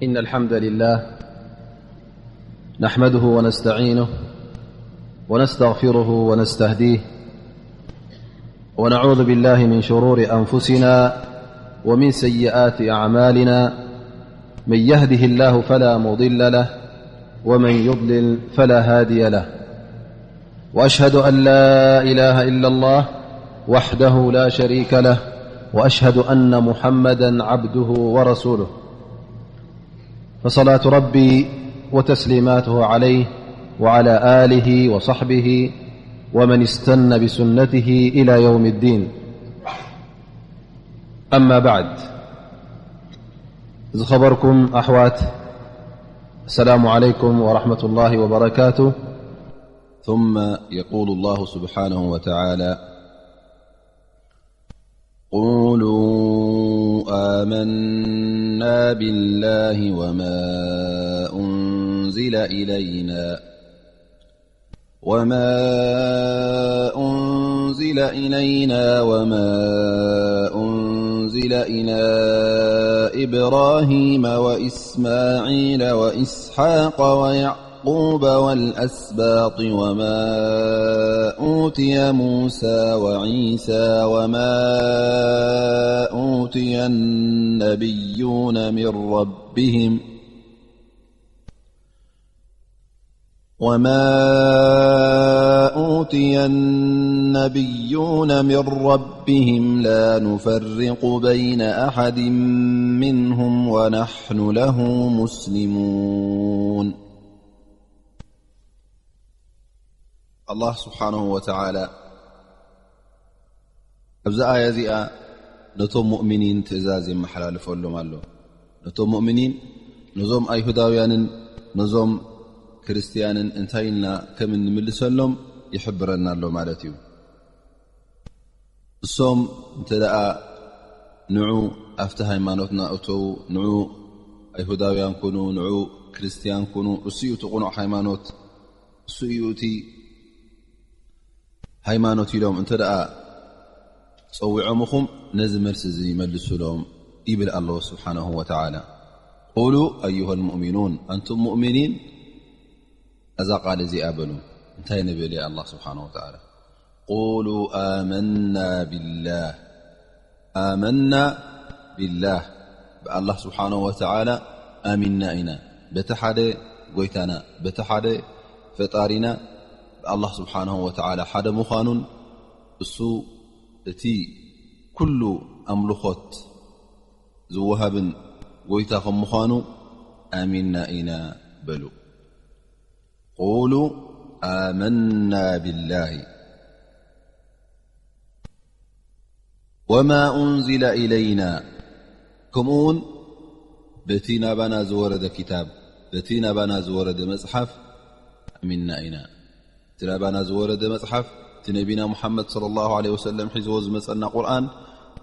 إن الحمد لله نحمده ونستعينه ونستغفره ونستهديه، ونعوذ بالله من شرور أنفسنا ومن سيئات أعمالنا. من يهده الله فلا مضل له، ومن يضلل فلا هادي له. وأشهد أن لا إله إلا الله وحده لا شريك له، وأشهد أن محمدا عبده ورسوله. فصلاة ربي وتسليماته عليه وعلى آله وصحبه ومن استن بسنته إلى يوم الدين. أما بعد، ዝኸበርኩም ኣሕዋት፣ السلام عليكم ورحمة الله وبركاته. ثم يقول الله سبحانه وتعالى: قولوا آمنا بالله وما أنزل إلينا، وما أنزل إلينا وما أنزل إلى إبراهيم وإسماعيل وإسحاق ويعقوب والأسباط وما أوتي موسى وعيسى وما أوتي النبيون من ربهم، وما أوتي النبيون من ربهم لا نفرق بين أحد منهم ونحن له مسلمون. ኣላህ ስብሓንሁ ወተዓላ ኣብዚ ኣያ እዚኣ ነቶም ሙእሚኒን ትእዛዝ የመሓላልፈሎም ኣሎ። ነቶም ሙእሚኒን፣ ነዞም ኣይሁዳውያንን ነዞም ክርስትያንን እንታይ ኢልና ከም እንምልሰሎም ይሕብረና ኣሎ ማለት እዩ። እሶም እንተ ደኣ ንዑ ኣብቲ ሃይማኖትና እተዉ፣ ንዑ ኣይሁዳውያን ኩኑ፣ ንዑ ክርስትያን ኩኑ፣ እሱ እዩ እቲ ቁኑዕ ሃይማኖት፣ እሱ እዩ እቲ ሃይማኖት ኢሎም እንተ ደኣ ጸዊዖምኹም፣ ነዚ መልሲ እዚ መልሱሎም ይብል ኣላሁ ስብሓነሁ ወተዓላ። ቁሉ ኣዩሃ ልሙእሚኑን፣ ኣንቱም ሙእሚኒን፣ እዛ ቃል እዚኣ በሉ። እንታይ ንብል? ኣላህ ስብሓነሁ ወተዓላ፣ ቁሉ ኣመና ቢላህ፣ ኣመና ቢላህ፣ ብኣላህ ስብሓነሁ ወተዓላ ኣሚንና ኢና። በቲ ሓደ ጎይታና፣ በቲ ሓደ ፈጣሪና፣ ብኣላህ ስብሓነሁ ወተዓላ ሓደ ምዃኑን፣ እሱ እቲ ኩሉ ኣምልኾት ዝወሃብን ጎይታ ከም ምዃኑ ኣሚንና ኢና በሉ። ቁሉ ኣመና ቢላሂ ወማ ኡንዚለ ኢለይና፣ ከምኡ እውን በቲ ናባና ዝወረደ ኪታብ፣ በቲ ናባና ዝወረደ መጽሓፍ ኣሚንና ኢና። እቲ ናባና ዝወረደ መጽሓፍ፣ እቲ ነቢና ሙሓመድ ሰለላሁ ዐለይሂ ወሰለም ሒዝዎ ዝመጸና ቁርኣን፣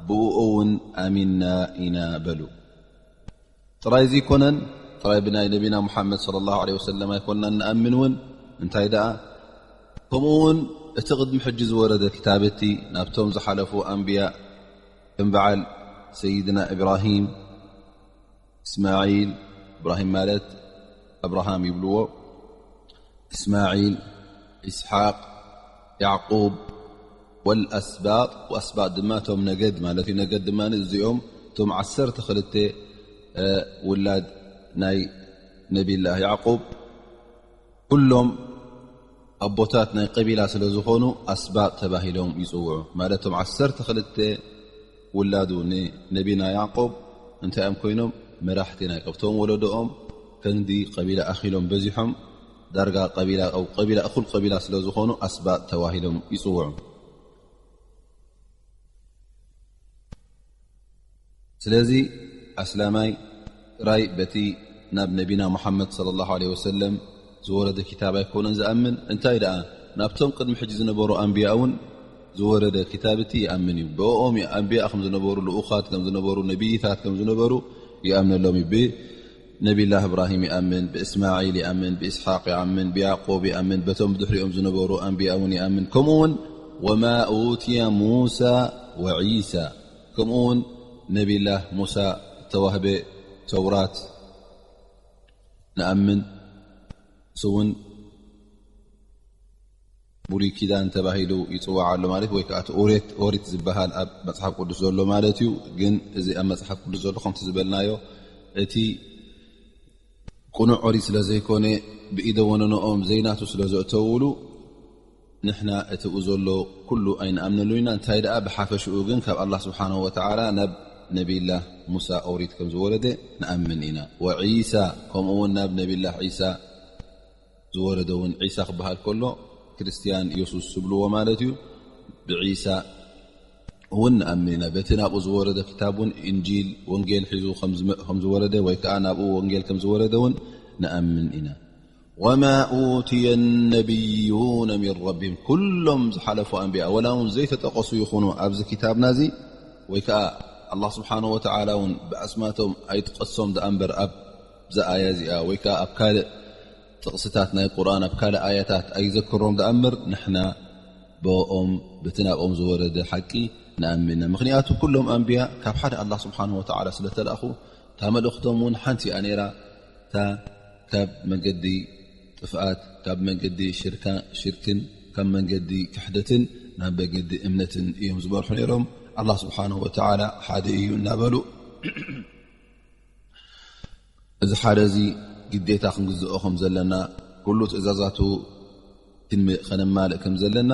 ብኡ እውን ኣሚንና ኢና በሉ። ጥራይ እዚ ኣይኮነን፣ ጥራይ ብናይ ነቢና ሙሓመድ ሰለላሁ ዐለይሂ ወሰለም ኣይኮንናን ንኣምን እውን፣ እንታይ ደኣ፣ ከምኡ እውን እቲ ቅድሚ ሕጂ ዝወረደ ክታብቲ ናብቶም ዝሓለፉ ኣንብያ፣ ከም በዓል ሰይድና ኢብራሂም፣ እስማዒል፣ ኢብራሂም ማለት ኣብርሃም ይብልዎ፣ እስማዒል፣ ኢስሓቅ፣ ያዕቁብ፣ ወልኣስባጥ፣ ወኣስባጥ ድማ እቶም ነገድ ማለት እዩ። ነገድ ድማ እዚኦም እቶም ዓሰርተ ክልተ፣ እ፣ ውላድ ናይ ነቢላህ ያዕቁብ፣ ኩሎም ኣቦታት ናይ ቀቢላ ስለ ዝኾኑ ኣስባጥ ተባሂሎም ይጽውዑ። ማለት እቶም ዓሰርተ ክልተ ውላዱ ንነቢና ያዕቆብ እንታይ እዮም ኮይኖም? መራሕቲ ናይ ቀብቶም ወለዶኦም፣ ከንዲ ቀቢላ ኣኺሎም በዚሖም፣ ዳርጋ ቀቢላ፣ ቀቢላ፣ እኹል ቀቢላ ስለ ዝኾኑ ኣስባጥ ተባሂሎም ይጽውዑ። ስለዚ ኣስላማይ ጥራይ በቲ ናብ ነቢና ሙሓመድ ሰለላሁ ዐለይሂ ወሰለም ዝወረደ ክታብ ኣይኮነን ዝኣምን። እንታይ ደኣ፣ ናብቶም ቅድሚ ሕጂ ዝነበሩ ኣንብያ እውን ዝወረደ ክታብ እቲ ይኣምን እዩ። ብኦም ኣንብያ ከም ዝነበሩ፣ ልኡኻት ከም ዝነበሩ፣ ነቢይታት ከም ዝነበሩ ይኣምነሎም እዩ። ብነቢላህ እብራሂም ይኣምን፣ ብእስማዒል ይኣምን፣ ብኢስሓቅ ይኣምን፣ ብያዕቆብ ይኣምን፣ በቶም ብድሕሪኦም ዝነበሩ ኣንብያ እውን ይኣምን። ከምኡ እውን ወማ ኡትየ ሙሳ ወዒሳ፣ ከምኡ እውን ነቢላህ ሙሳ እተዋህበ ተውራት፣ ንኣምን። እሱ እውን ብሉይ ኪዳን ተባሂሉ ይፅዋዕ ኣሎ ማለት፣ ወይ ከዓ እቲ ኦሪት ዝበሃል ኣብ መፅሓፍ ቅዱስ ዘሎ ማለት እዩ። ግን እዚ ኣብ መፅሓፍ ቅዱስ ዘሎ ከምቲ ዝበልናዮ እቲ ቅኑዕ ኦሪት ስለ ዘይኮነ፣ ብኢደ ወነነኦም ዘይናቱ ስለ ዘእተውሉ፣ ንሕና እቲኡ ዘሎ ኩሉ ኣይንኣምነሉ ኢና። እንታይ ደኣ ብሓፈሽኡ ግን ካብ ኣላህ ስብሓንሁ ወተዓላ ናብ ነቢይላህ ሙሳ ኦሪት ከም ዝወረደ ንኣምን ኢና። ወዒሳ፣ ከምኡ እውን ናብ ነቢይላህ ዒሳ ዝወረደ እውን፣ ዒሳ ክበሃል ከሎ ክርስትያን የሱስ ዝብልዎ ማለት እዩ። ብዒሳ እውን ንኣምን ኢና። በቲ ናብኡ ዝወረደ ክታብ እውን፣ እንጂል፣ ወንጌል ሒዙ ከም ዝመ-፣ ከም ዝወረደ፣ ወይ ከዓ ናብኡ ወንጌል ከም ዝወረደ እውን ንኣምን ኢና። ወማ ኡትየ ነቢዩነ ሚን ረቢም፣ ኩሎም ዝሓለፉ ኣንብያ፣ ወላ እውን ዘይተጠቐሱ ይኹኑ ኣብዚ ክታብና እዚ፣ ወይ ከዓ ኣላህ ስብሓንሁ ወተዓላ እውን ብኣስማቶም ኣይጥቀሶም ደኣ እምበር ኣብዛ ኣያ እዚኣ፣ ወይ ከዓ ኣብ ካልእ ጥቕስታት ናይ ቁርኣን፣ ኣብ ካልእ ኣያታት ኣይዘክሮም ደኣ እምበር፣ ንሕና ብኦም፣ በቲ ናብኦም ዝወረደ ሓቂ ንኣምን ኢና። ምኽንያቱ ኩሎም ኣንብያ ካብ ሓደ ኣላህ ስብሓንሁ ወተዓላ ስለ ተላእኹ፣ እታ መልእኽቶም እውን ሓንቲ እያ ነይራ። እታ ካብ መንገዲ ጥፍኣት፣ ካብ መንገዲ ሽርካ-፣ ሽርክን ካብ መንገዲ ክሕደትን ናብ መንገዲ እምነትን እዮም ዝመርሑ ነይሮም። ኣላህ ስብሓንሁ ወተዓላ ሓደ እዩ እናበሉ፣ እዚ ሓደ እዚ ግዴታ ክንግዝኦ ከም ዘለና፣ ኩሉ ትእዛዛቱ ክንመ-፣ ከነማልእ ከም ዘለና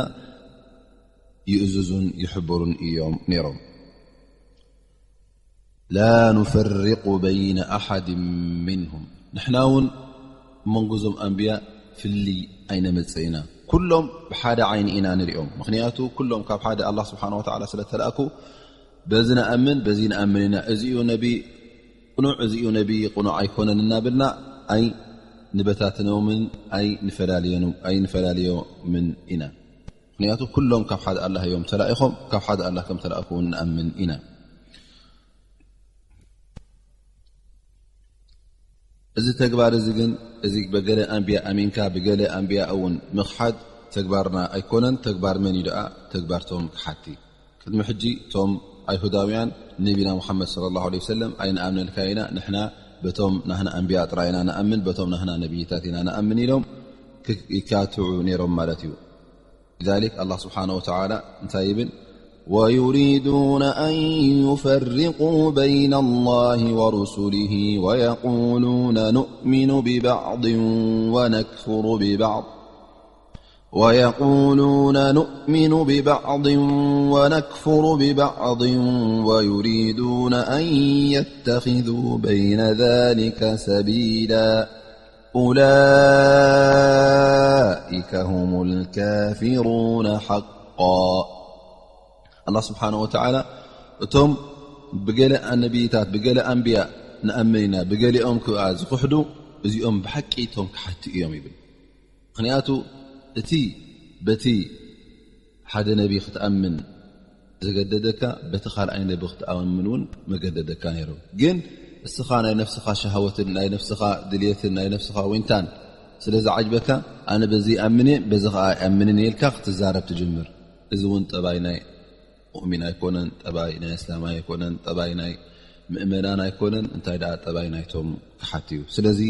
ይእዝዙን ይሕብሩን እዮም ነይሮም። ላ ኑፈርቁ በይነ ኣሓድ ምንሁም፣ ንሕና እውን መንጎ እዞም ኣንብያ ፍልይ ኣይነመጽእ ኢና። ኩሎም ብሓደ ዓይኒ ኢና ንሪኦም። ምኽንያቱ ኩሎም ካብ ሓደ ኣላህ ስብሓን ወተዓላ ስለ ተላእኩ፣ በዚ ንኣምን፣ በዚ ንኣምን ኢና። እዚኡ ነቢ ቅኑዕ፣ እዚኡ ነቢ ቅኑዕ ኣይኮነን እናበልና ኣይንበታትኖምን ኣይንፈላለዮምን ኢና። ምኽንያቱ ኩሎም ካብ ሓደ ኣላህ እዮም ተላኢኾም፣ ካብ ሓደ ኣላህ ከም ተላእኩ እውን ንኣምን ኢና። እዚ ተግባር እዚ ግን፣ እዚ ብገለ ኣንብያ ኣሚንካ ብገለ ኣንብያ እውን ምኽሓድ ተግባርና ኣይኮነን። ተግባር መን እዩ ደኣ? ተግባርቶም ከሓድቲ። ቅድሚ ሕጂ እቶም ኣይሁዳውያን ንነቢና ሙሓመድ ሰለላሁ ዐለይሂ ወሰለም ኣይንኣምነልካ ኢና፣ ንሕና በቶም ናህና ኣንብያ ጥራይ ኢና ንኣምን፣ በቶም ናህና ነብይታት ኢና ንኣምን ኢሎም ክ-፣ ይካትዑ ነይሮም ማለት እዩ። لذلك الله سبحانه وتعالى እንታይ ይብል? ويريدون أن يفرقوا بين الله ورسله ويقولون نؤمن ببعض ونكفر ببعض، ويقولون نؤمن ببعض ونكفر ببعض ويريدون أن يتخذوا بين ذلك سبيلا. أولئك هم الكافرون حقا. ኣላህ ስብሓነ ወተዓላ እቶም ብገለ ነቢይታት፣ ብገለ ኣንብያ ንኣምን ኢና፣ ብገሊኦም ክኣ ዝኽሕዱ፣ እዚኦም ብሓቂ እቶም ክሓቲ እዮም ይብል። ምኽንያቱ እቲ በቲ ሓደ ነቢ ክትኣምን ዘገደደካ፣ በቲ ካልኣይ ነቢ ክትኣምን እውን መገደደካ ነይሩ። ግን እስኻ ናይ ነፍስኻ ሸሃወትን ናይ ነፍስኻ ድልየትን ናይ ነፍስኻ ዊንታን ስለ ዝዓጅበካ፣ ኣነ በዚ ይኣምን እየ፣ በዚ ኸዓ ኣይኣምንን እየ ኢልካ ክትዛረብ ትጅምር። እዚ እውን ጠባይ ናይ ሙእሚን ኣይኮነን፣ ጠባይ ናይ እስላማይ ኣይኮነን፣ ጠባይ ናይ ምእመናን ኣይኮነን፣ እንታይ ደኣ ጠባይ ናይቶም ክሓት እዩ። ስለዚ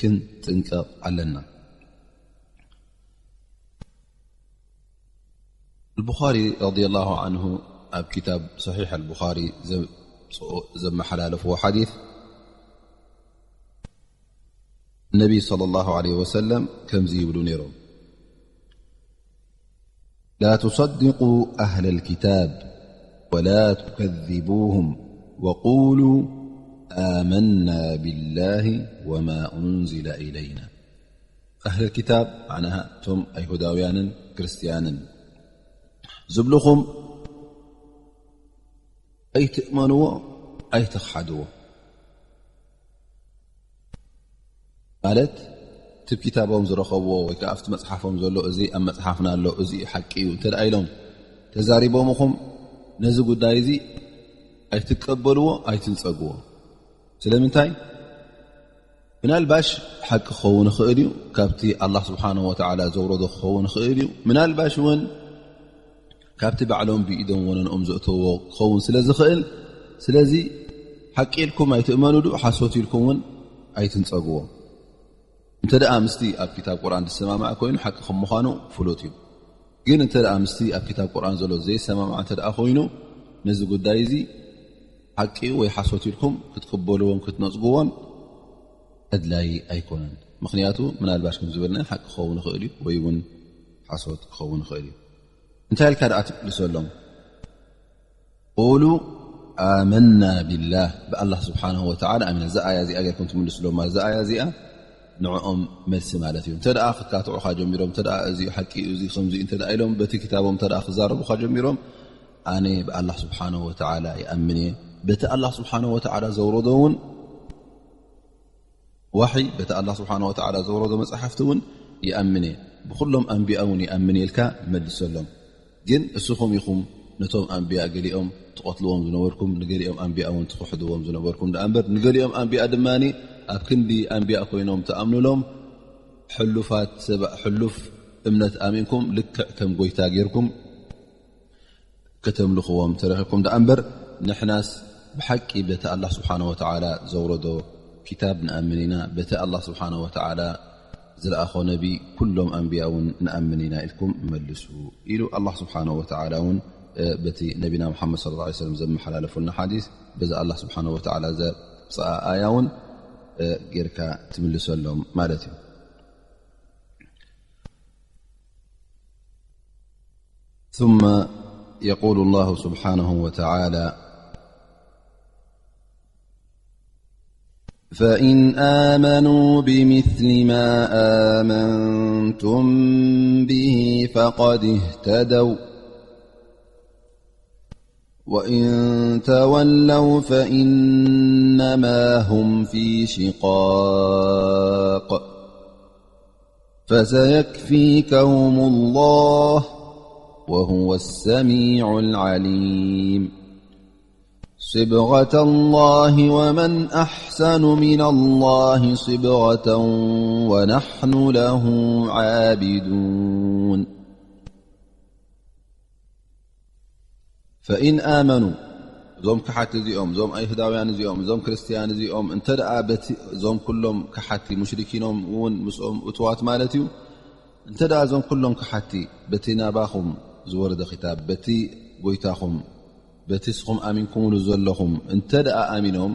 ክንጥንቀቕ ኣለና። البخاري رضي الله عنه ኣብ كتاب صحيح البخاري ዘ-، ዘመሓላለፍዎ ሓዲስ النبي صلى الله عليه وسلم ከምዚ ይብሉ ነይሮም: لا تصدقوا أهل الكتاب ولا تكذبوهم وقولوا آمنا بالله وما أنزل إلينا. ኣህለል ኪታብ፣ መዕናሃ እቶም ኣይሁዳውያንን ክርስትያንን ዝብልኹም ኣይትእመንዎ፣ ኣይትኽሓድዎ። ማለት፣ እቲ ኪታቦም ዝረኸብዎ ወይ ከዓ ኣብቲ መጽሓፎም ዘሎ፣ እዚ ኣብ መጽሓፍና ኣሎ፣ እዚ ሓቂ እዩ እንተ ደኣ ኢሎም ተዛሪቦምኹም፣ ነዚ ጉዳይ እዚ ኣይትቀበልዎ፣ ኣይትንጸግዎ። ስለምንታይ? ምናልባሽ ሓቂ ክኸውን ይኽእል እዩ፣ ካብቲ ኣላህ ስብሓንሁ ወተዓላ ዘውረዶ ክኸውን ይኽእል እዩ። ምናልባሽ እውን ካብቲ ባዕሎም ብኢዶም ወነንኦም ዘእተዎ ክኸውን ስለ ዝኽእል፣ ስለዚ ሓቂ ኢልኩም ኣይትእመኑሉ፣ ሓሶት ኢልኩም እውን ኣይትንጸግዎ። እንተ ደኣ ምስቲ ኣብ ክታብ ቁርኣን ዝሰማማዕ ኮይኑ ሓቂ ከም ምዃኑ ፍሉጥ እዩ። ግን እንተ ደኣ ምስቲ ኣብ ክታብ ቁርኣን ዘሎ ዘይሰማማዕ እንተ ደኣ ኮይኑ ነዚ ጉዳይ እዚ ሓቂ ወይ ሓሶት ኢልኩም ክትቅበልዎን ክትነጽግዎን ኣድላይ ኣይኮነን። ምኽንያቱ ምናልባሽ ከም ዝበልና ሓቂ ክኸውን ይኽእል እዩ ወይ እውን ሓሶት ክኸውን ይኽእል እዩ። እንታይ ኢልካ ደኣ ትምልሰሎም? ቁሉ ኣመና ቢላህ፣ ብኣላህ ስብሓንሁ ወተዓላ ኣሚና። እዛ ኣያ እዚኣ ጌርኩም ትምልስሎም ማለት እዛ ኣያ እዚኣ ንዕኦም መልሲ ማለት እዩ። እንተ ደኣ ክካትዑኻ ጀሚሮም፣ እንተ ደኣ እዚ ሓቂ እዩ፣ እዚ ከምዚ እዩ እንተ ደኣ ኢሎም፣ በቲ ክታቦም እንተ ደኣ ክዛረቡኻ ጀሚሮም፣ ኣነ ብኣላህ ስብሓንሁ ወተዓላ ይኣምን እየ። በቲ ኣላህ ስብሓንሁ ወተዓላ ዘውረዶ እውን ዋሒ፣ በቲ ኣላህ ስብሓንሁ ወተዓላ ዘውረዶ መጻሕፍቲ እውን ይኣምን እየ። ብኹሎም ኣንቢያ እውን ይኣምን እየ ኢልካ መልሰሎም። ግን እስኹም ኢኹም ነቶም ኣንቢያ ገሊኦም ትቐትልዎም ዝነበርኩም፣ ንገሊኦም ኣንቢያ እውን ትኽሕድዎም ዝነበርኩም ደኣ እምበር፣ ንገሊኦም ኣንቢያ ድማ ኣብ ክንዲ ኣንቢያ ኮይኖም ትኣምኑሎም፣ ሕሉፋት ሰባ-፣ ሕሉፍ እምነት ኣሚንኩም ልክዕ ከም ጎይታ ጌርኩም ከተምልኽዎም ተረኺብኩም ደኣ እምበር፣ ንሕናስ ብሓቂ በቲ ኣላህ ስብሓንሁ ወተዓላ ዘውረዶ ክታብ ንኣምን ኢና፣ በቲ ኣላህ ስብሓንሁ ወተዓላ ዝለኣኾ ነቢ ኩሎም ኣንቢያ እውን ንኣምን ኢና ኢልኩም መልሱ ኢሉ። ኣላህ ስብሓንሁ ወተዓላ እውን፣ እ፣ በቲ ነቢና ሙሓመድ ሰለላሁ ዐለይሂ ወሰለም ዘመሓላለፉልና ሓዲስ፣ በዚ ኣላህ ስብሓንሁ ወተዓላ ዘምጽኣ ኣያ እውን፣ እ፣ ጌርካ ትምልሰሎም ማለት እዩ። ثم يقول الله سبحانه وتعالى: فإن آمنوا بمثل ما آمنتم به فقد اهتدوا، وإن تولوا فإنما هم في شقاق، فسيكفيكهم الله، وهو السميع العليم. صبغة الله، ومن أحسن من الله صبغة، ونحن له عابدون. ፈኢን ኣመኑ፣ እዞም ከሓቲ እዚኦም፣ እዞም ኣይሁዳውያን እዚኦም፣ እዞም ክርስትያን እዚኦም፣ እንተ ደኣ በቲ፣ እዞም ኩሎም ከሓቲ ሙሽሪኪኖም እውን ምስኦም እትዋት ማለት እዩ። እንተ ደኣ እዞም ኩሎም ከሓቲ በቲ ናባኹም ዝወረደ ክታብ፣ በቲ ጎይታኹም፣ በቲ እስኹም ኣሚንኩምሉ ዘለኹም እንተ ደኣ ኣሚኖም፣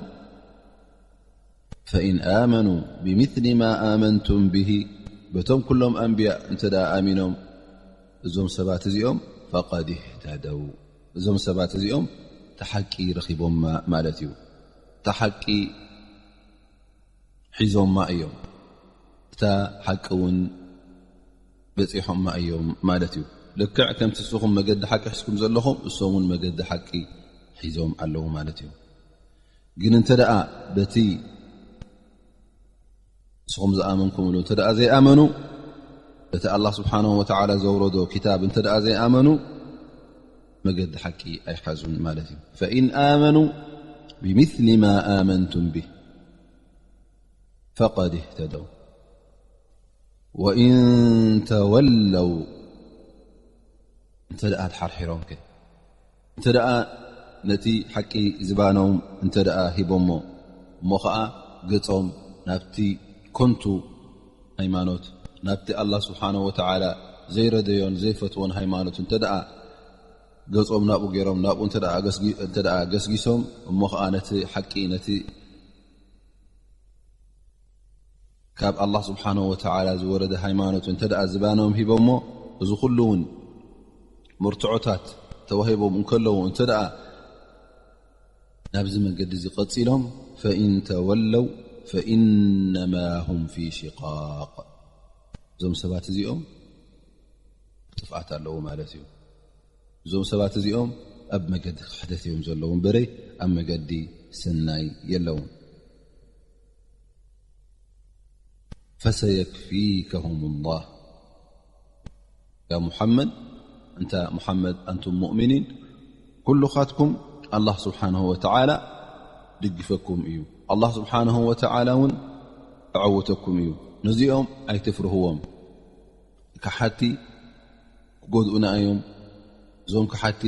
ፈኢን ኣመኑ ብሚስሊ ማ ኣመንቱም ብሂ፣ በቶም ኩሎም ኣንብያ እንተ ደኣ ኣሚኖም፣ እዞም ሰባት እዚኦም፣ ፈቐድ እህተደው፣ እዞም ሰባት እዚኦም፣ እታ ሓቂ ረኺቦማ ማለት እዩ። እታ ሓቂ ሒዞማ እዮም። እታ ሓቂ እውን በጺሖማ እዮም ማለት እዩ። ልክዕ ከምቲ እስኹም መገዲ ሓቂ ሒዝኩም ዘለኹም፣ እሶም እውን መገዲ ሓቂ ሒዞም ኣለዉ ማለት እዩ። ግን እንተ ደኣ በቲ ንስኹም ዝኣመንኩምሉ እንተ ደኣ ዘይኣመኑ፣ በቲ ኣላህ ስብሓንሁ ወተዓላ ዘውረዶ ክታብ እንተ ደኣ ዘይኣመኑ፣ መገዲ ሓቂ ኣይሓዙን ማለት እዩ። ፈኢን ኣመኑ ብሚስሊ ማ ኣመንቱም ቢህ ፈቐድ እህተደው፣ ወኢን ተወለው፣ እንተ ደኣ ተሓርሒሮም ከ፣ እንተ ደኣ ነቲ ሓቂ ዝባኖም እንተ ደኣ ሂቦሞ፣ እሞ ኸኣ ገጾም ናብቲ ኮንቱ ሃይማኖት፣ ናብቲ ኣላህ ስብሓንሁ ወተዓላ ዘይረደዮን ዘይፈትዎን ሃይማኖት እንተ ደኣ ገጾም ናብኡ ገይሮም፣ ናብኡ እንተ ደኣ ገስጊ-፣ እንተ ደኣ ገስጊሶም፣ እሞ ኸኣ ነቲ ሓቂ፣ ነቲ ካብ ኣላህ ስብሓንሁ ወተዓላ ዝወረደ ሃይማኖት እንተ ደኣ ዝባኖም ሂቦሞ፣ እዚ ኩሉ እውን መርትዖታት ተዋሂቦም እንከለዉ፣ እንተ ደኣ ናብዚ መገዲ እዚ ቀጺሎም፣ ፈኢን ተወለው ፈኢነማ ሁም ፊ ሽቃቅ፣ እዞም ሰባት እዚኦም ጥፍኣት ኣለዉ ማለት እዩ። እዞም ሰባት እዚኦም ኣብ መገዲ ክሕደት እዮም ዘለዉ እምበረይ ኣብ መገዲ ሰናይ የለዉን። ፈሰየክፊከሁም ላህ። ያ ሙሓመድ፣ እንታ ሙሓመድ፣ ኣንቱም ሙእሚኒን፣ ኩሉኻትኩም ኣላህ ስብሓንሁ ወተዓላ ድግፈኩም እዩ። ኣላህ ስብሓንሁ ወተዓላ እውን ኣዐውተኩም እዩ። ነዚኦም ኣይትፍርህዎም። ከሓቲ ክጎድኡና እዮም። እዞም ከሓቲ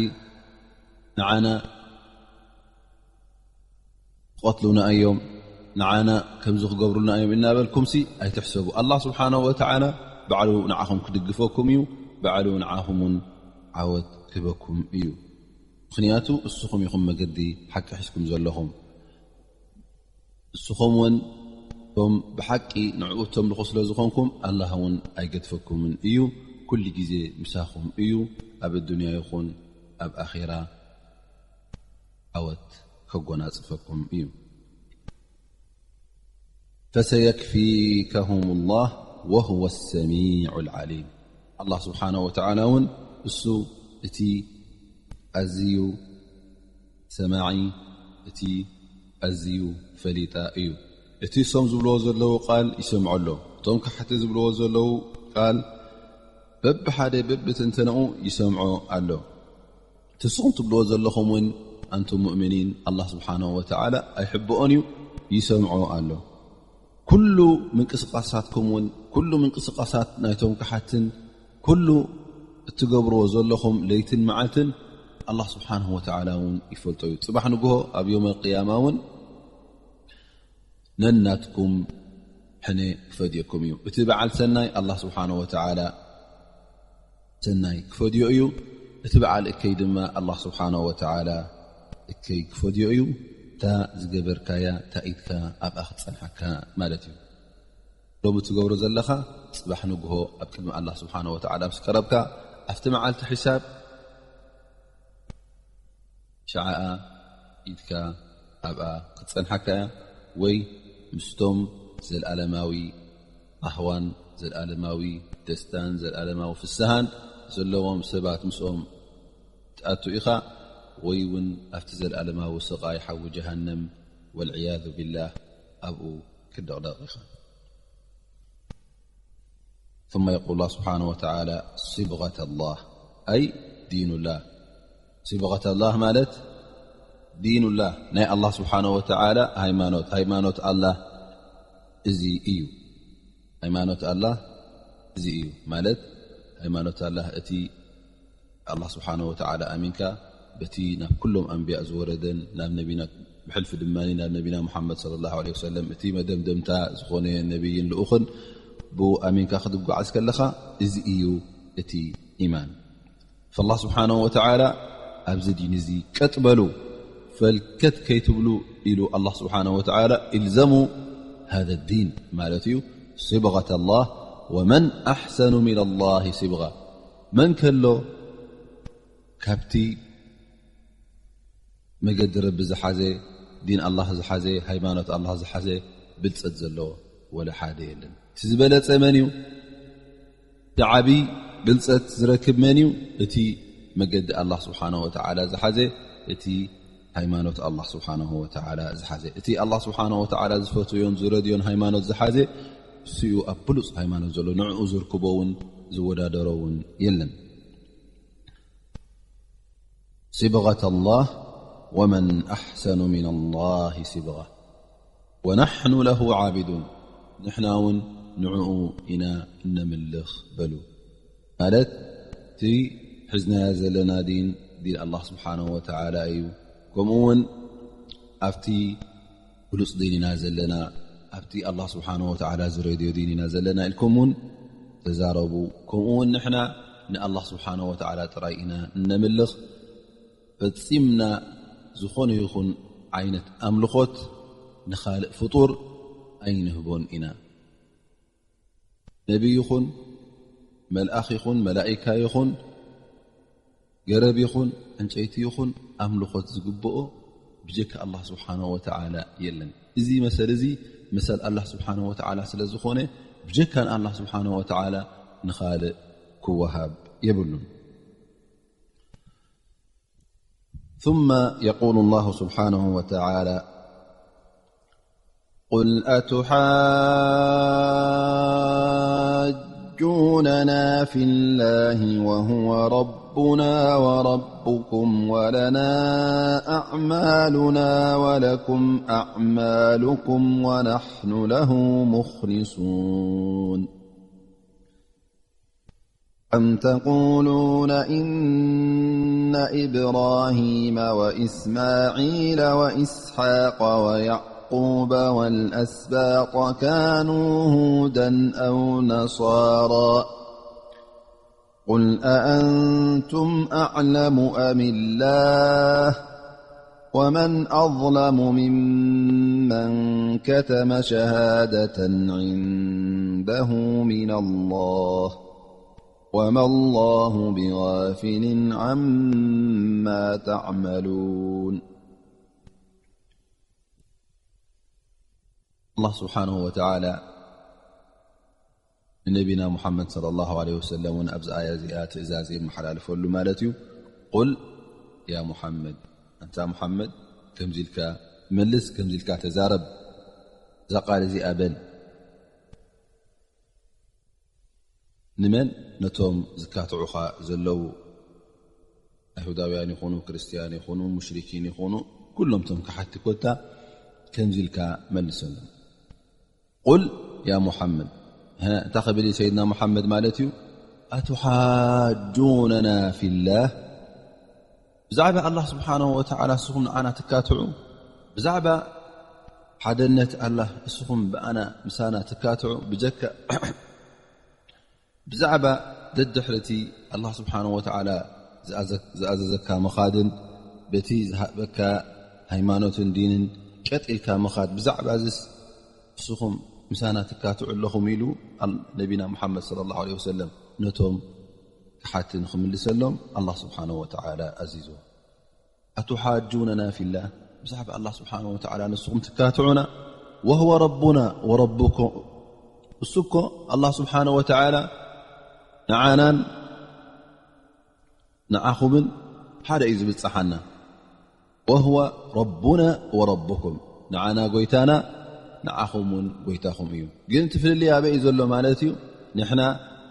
ንዓና ክቐትሉና እዮም። ንዓና ከምዚ ክገብሩልና እዮም እናበልኩምሲ ኣይትሕሰቡ። ኣላህ ስብሓነሁ ወተዓላ ባዕሉ ንዓኹም ክድግፈኩም እዩ፣ ባዕሉ ንዓኹም እውን ዓወት ክህበኩም እዩ። ምኽንያቱ እስኹም ኢኹም መገዲ ሓቂ ሒዝኩም ዘለኹም። እስኹም እውን እቶም ብሓቂ ንዕኡ እተምልኹ ስለ ዝኾንኩም ኣላህ እውን ኣይገድፈኩምን እዩ። ኩሉ ግዜ ምሳኹም እዩ፣ ኣብ ኣዱንያ ይኹን ኣብ ኣኼራ ዓወት ከጎናጽፈኩም እዩ። فسيكفيكهم الله وهو السميع العليم. ኣላህ ስብሓነሁ ወተዓላ እውን እሱ እቲ ኣዝዩ ሰማዒ፣ እቲ ኣዝዩ ፈሊጣ እዩ። እቲ እሶም ዝብልዎ ዘለዉ ቃል ይሰምዖ ኣሎ። እቶም ካሕቲ ዝብልዎ ዘለዉ ቃል በብሓደ በብትንተነኡ ይሰምዖ ኣሎ። ትስኹም ትብልዎ ዘለኹም እውን ኣንቱም ሙእሚኒን ኣላህ ስብሓነሁ ወተዓላ ኣይሕብኦን እዩ፣ ይሰምዖ ኣሎ። ኩሉ ምንቅስቃሳትኩም እውን፣ ኩሉ ምንቅስቃሳት ናይቶም ካሓትን ኩሉ እትገብርዎ ዘለኹም ለይትን መዓልትን ኣላህ ስብሓነሁ ወተዓላ እውን ይፈልጦ እዩ። ጽባሕ ንግሆ ኣብ ዮም ኣልቅያማ እውን ነናትኩም ሕነ ክፈድየኩም እዩ። እቲ በዓል ሰናይ ኣላህ ስብሓነሁ ወተዓላ ሰናይ ክፈድዮ እዩ። እቲ በዓል እከይ ድማ ኣላህ ስብሓነሁ ወተዓላ እከይ ክፈድዮ እዩ። እታ ዝገበርካያ፣ እታ ኢድካ ኣብኣ ክትጸንሓካ ማለት እዩ። ሎሚ ትገብሮ ዘለኻ፣ ጽባሕ ንግሆ ኣብ ቅድሚ ኣላህ ስብሓነሁ ወተዓላ ምስ ቀረብካ፣ ኣብቲ መዓልቲ ሒሳብ ሸዓኣ ኢድካ ኣብኣ ክትጸንሓካ እያ፣ ወይ ምስቶም ዘለኣለማዊ ራህዋን ዘለኣለማዊ ደስታን ዘለኣለማዊ ፍስሃን ዘለዎም ሰባት ምስኦም ትኣቱ ኢኻ፣ ወይ እውን ኣብቲ ዘለኣለማዊ ስቓይ ሓዊ ጀሃነም ወልዕያዙ ቢላህ ኣብኡ ክደቕደቕ ኢኻ። ثم يقول الله سبحانه وتعالى: صبغة الله، أي دين الله. صبغة الله ማለት ዲኑላህ፣ ናይ ኣላህ ስብሓነ ወተዓላ ሃይማኖት፣ ሃይማኖት ኣላህ እዚ እዩ። ሃይማኖት ኣላህ እዚ እዩ ማለት፣ ሃይማኖት ኣላህ እቲ ኣላህ ስብሓነ ወተዓላ ኣሚንካ፣ በቲ ናብ ኩሎም ኣንብያ ዝወረደን ናብ ነቢና፣ ብሕልፊ ድማ ናብ ነቢና ሙሓመድ ሰለላሁ ዐለይሂ ወሰለም እቲ መደምደምታ ዝኾነ ነቢይን ልኡኽን ብኡ ኣሚንካ ክትጓዓዝ ከለኻ፣ እዚ እዩ እቲ ኢማን። ፈላህ ስብሓነሁ ወተዓላ ኣብዚ ዲን እዚ ቀጥ በሉ፣ ፈልከት ከይትብሉ ኢሉ ኣላህ ስብሓነሁ ወተዓላ፣ ኢልዘሙ ሃዘ ዲን ማለት እዩ። ሲብገተ ላህ ወመን ኣሕሰኑ ሚነ ላሂ ሲብጋ። መን ከሎ ካብቲ መገዲ ረቢ ዝሓዘ፣ ዲን ኣላህ ዝሓዘ፣ ሃይማኖት ኣላህ ዝሓዘ ብልጸት ዘለዎ ወላ ሓደ የለን። እቲ ዝበለጸ መን እዩ? እቲ ዓቢ ብልጸት ዝረክብ መን እዩ? እቲ መገዲ ኣላህ ስብሓነሁ ወተዓላ ዝሓዘ፣ እቲ ሃይማኖት ኣላህ ስብሓነሁ ወተዓላ ዝሓዘ፣ እቲ ኣላህ ስብሓነሁ ወተዓላ ዝፈትዮን ዝረድዮን ሃይማኖት ዝሓዘ፣ እሱ እዩ ኣብ ብሉጽ ሃይማኖት ዘሎ፣ ንዕኡ ዝርክቦ እውን ዝወዳደሮ እውን የለን። ሲብገተ ላህ ወመን ኣሕሰኑ ሚነ ላሂ ሲብጋ ወናሕኑ ለሁ ዓቢዱን፣ ንሕና እውን ንዕኡ ኢና እነምልኽ በሉ። ማለት እቲ ሒዝናዮ ዘለና ዲን፣ ዲን ኣላህ ስብሓነሁ ወተዓላ እዩ። ከምኡ እውን ኣብቲ ብሉጽ ዲን ኢና ዘለና፣ ኣብቲ ኣላህ ስብሓነሁ ወተዓላ ዝረድዮ ዲን ኢና ዘለና ኢልኩም እውን ተዛረቡ። ከምኡ እውን ንሕና ንኣላህ ስብሓነሁ ወተዓላ ጥራይ ኢና እነምልኽ። ፈጺምና ዝኾነ ይኹን ዓይነት ኣምልኾት ንኻልእ ፍጡር ኣይንህቦን ኢና። ነቢ ይኹን፣ መልኣኽ ይኹን፣ መላኢካ ይኹን፣ ገረብ ይኹን፣ ዕንጨይቲ ይኹን፣ ኣምልኾት ዝግብኦ ብጀካ ኣላህ ስብሓነሁ ወተዓላ የለን። እዚ መሰል እዚ መሰል ኣላህ ስብሓነሁ ወተዓላ ስለ ዝኾነ፣ ብጀካ ንኣላህ ስብሓነሁ ወተዓላ ንኻልእ ክወሃብ የብሉን። ثم يقول الله سبحانه وتعالى: قل أتحاجوننا في الله وهو ربنا وربكم ولنا أعمالنا ولكم أعمالكم ونحن له مخلصون. أم تقولون إن إبراهيم وإسماعيل وإسحاق ويعقوب يعقوب والأسباط كانوا هودا أو نصارى. قل أأنتم أعلم أم الله؟ ومن أظلم ممن كتم شهادة عنده من الله، وما الله بغافل عما تعملون. ኣላህ ስብሓንሁ ወተዓላ ንነቢና ሙሓመድ ሰለላሁ ዐለይሂ ወሰለም እውን ኣብዚ ኣያ እዚኣ ትእዛዝ የመሓላልፈሉ ማለት እዩ። ቁል፣ ያ ሙሓመድ፣ ኣንታ ሙሓመድ፣ ከምዚ ኢልካ መልስ፣ ከምዚ ኢልካ ተዛረብ፣ እዛ ቃል እዚኣ በል። ንመን? ነቶም ዝካትዑኻ ዘለዉ ኣይሁዳውያን ይኹኑ፣ ክርስትያን ይኹኑ፣ ሙሽሪኪን ይኹኑ፣ ኩሎም ቶም ከሓቲ ኮታ ከምዚ ኢልካ መልሰሎም። ቁል ያ ሙሓመድ፣ ሀ፣ እንታይ ክብል እዩ ሰይድና ሙሓመድ ማለት እዩ? ኣቱሓጁነና ፊላህ፣ ብዛዕባ ኣላህ ስብሓንሁ ወተዓላ እስኹም ንዓና ትካትዑ፣ ብዛዕባ ሓደነት ኣላህ እስኹም ብኣና ምሳና ትካትዑ፣ ብጀካ ብዛዕባ ደድሕርቲ ኣላህ ስብሓንሁ ወተዓላ ዝኣዘ-፣ ዝኣዘዘካ ምኻድን በቲ ዝሃበካ ሃይማኖትን ዲንን ቀጥ ኢልካ ምኻድ፣ ብዛዕባ እዚስ እስኹም ምሳና ትካትዑ ኣለኹም ኢሉ ኣል-፣ ነቢና ሙሓመድ ሰለላሁ ዐለይሂ ወሰለም ነቶም ክሓቲ ንኽምልሰሎም ኣላህ ስብሓንሁ ወተዓላ ኣዚዙ። ኣቱሓጁነና ፊላህ፣ ብዛዕባ ኣላህ ስብሓንሁ ወተዓላ ንስኹም ትካትዑና፣ ወህወ ረቡና ወረቡኩም፣ እሱ እኮ ኣላህ ስብሓንሁ ወተዓላ ንዓናን ንዓኹምን ሓደ እዩ ዝብጽሓና። ወህወ ረቡና ወረቡኩም፣ ንዓና ጎይታና ንዓኹም እውን ጎይታኹም እዩ። ግን እቲ ፍልልይ ኣበይ እዩ ዘሎ ማለት እዩ? ንሕና